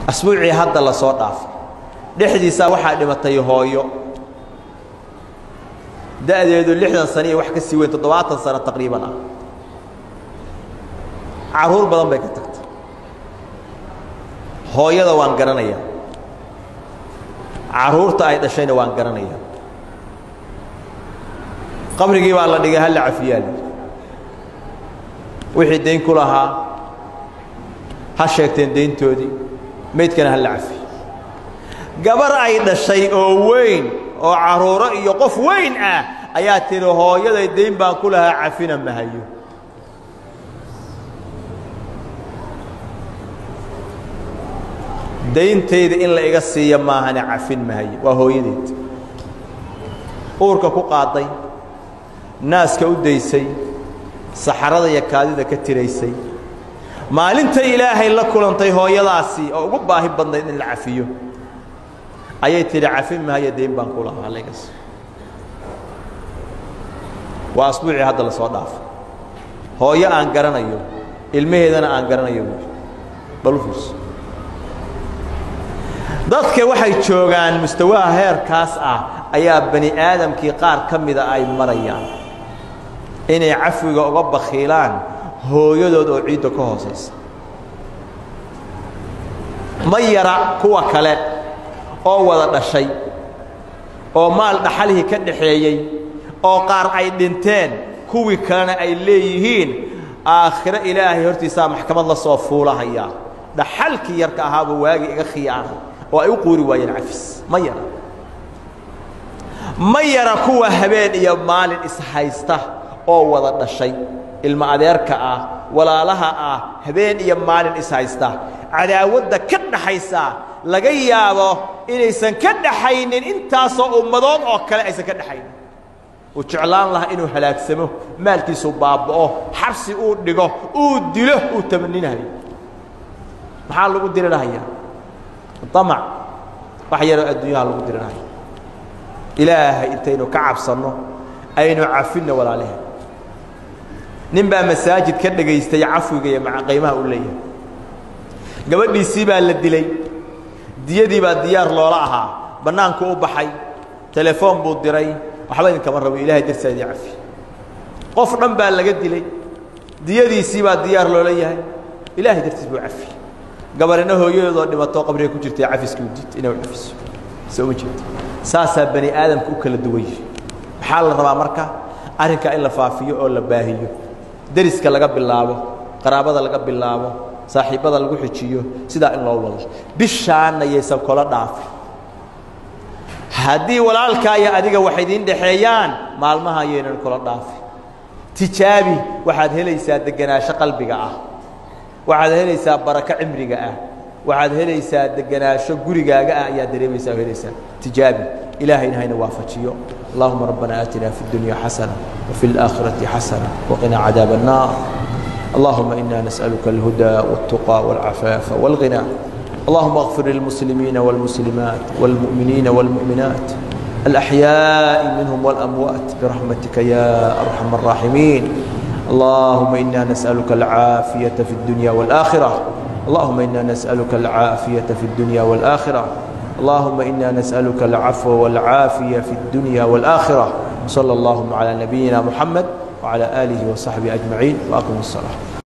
Asbuucii hadda la soo dhaafay dhexdiisa waxaa dhimatay hooyo da'deedu 60 sano iyo wax ka sii weyn 70 sano taqriiban ah. Caruur badan bay ka tagtay. Hooyada waan garanayaa, caruurta ay dhashayna waan garanayaa. Qabrigii baa la dhigay, hal la cafiyaal wixii deyn ku lahaa ha sheegteen deyntoodii, meydkana hal la cafiyo. Gabar ay dhashay oo weyn oo caruuro iyo qof weyn ah ayaa tiri hooyaday deyn baan ku lahaa cafina mahayo. Deyntayda in la iga siiyo maahane cafin mahayo. Waa hooyadeed uurka ku qaaday, naaska u daysay, saxarada iyo kaadida ka tiraysay. Maalinta Ilaahay la kulantay hooyadaasi oo ugu baahi badnayd in la cafiyo ayay tidhi cafin mahayo, deyn baan ku lahaa la iga siiyo. Waa asbuucii hadda la soo dhaafay. Hooyo aan garanayo, ilmaheedana aan garanayo, bal u fiirso. Dadka waxay joogaan mustawaha heerkaas ah ayaa bani aadamkii qaar ka mida ay marayaan inay cafwiga uga bakhiilaan hooyadood oo ciidda ka hoosaysa. Ma yara kuwa kale oo wada dhashay oo maal dhaxalihii ka dhaxeeyey oo qaar ay dhinteen, kuwii kalena ay leeyihiin aakhiro Ilaahay hortiisaa maxkamad la soo fuulahayaa, dhaxalkii yarka ahaaba waagii iga khiyaanay oo ay u quuri waayeen cafis. Ma yara, ma yara kuwa habeen iyo maalin ishaysta oo wada dhashay, ilma adeerka ah, walaalaha ah, habeen iyo maalin ishaysta. Cadaawadda ka dhaxaysa laga yaabo inaysan ka dhaxaynin intaasoo ummadood oo kale aysan ka dhaxaynin. Uu jeclaan lahaa inuu halaagsamo, maalkiisu baaba'o, xabsi uu dhigo, uu dilo, uu tamaninayo. Maxaa lagu dirirhayaa? Damac wax yaroo adduunyaha lagu dirirhaya. Ilaahay intaynu ka cabsanno aynu cafinno walaalaha. Nin baa masaajid ka dhegaystay cafwiga iyo maca qiimaha uu leeyahay. Gabadhiisii baa la dilay, diyadii baa diyaar loola ahaa, bannaanku u baxay, telefoon buu diray, waxba idinkama rabo, Ilaahay dartiisa idin cafi. Qof dhan baa laga dilay, diyadiisii baa diyaar loola yahay, Ilaahay dartiis buu cafi. Gabarina hooyadeedoo dhimatoo qabriga ku jirtay cafiskii u diid inay u cafiso. Soo ma jeedo? Saasaa bani aadamku u kala duwan yihi. Maxaa la rabaa marka? Arrinkaa in la faafiyo oo la baahiyo, deriska laga bilaabo, qaraabada laga bilaabo, saaxiibada lagu xijiyo, sidaa in loo wado. Bishaanna yaysan kula dhaafin. Haddii walaalkaa iyo adiga wax idiin dhexeeyaan, maalmaha yaynan kula dhaafin. Tijaabi, waxaad helaysaa degenaansho qalbiga ah, waxaad helaysaa barako cimriga ah, waxaad helaysaa degenaansho gurigaaga ah ayaad dareemaysaa oo helaysaa. Tijaabi, Ilaahayna hayna waafajiyo. Allahuma rabbana aatina fi اdunya xasana wafi اlaakhirati xasana waqina cadaab الnaar. اللهم إنا نسألك الهدى والتقى والعفاف والغنى. اللهم اغفر للمسلمين والمسلمات والمؤمنين والمؤمنات الأحياء منهم والأموات برحمتك يا أرحم الراحمين. اللهم إنا نسألك العافية في الدنيا والآخرة. اللهم إنا نسألك العافية في الدنيا والآخرة. اللهم إنا نسألك العفو والعافية في الدنيا والآخرة. صلى اللهم على نبينا محمد وعلى آله وصحبه أجمعين، وأقم الصلاة.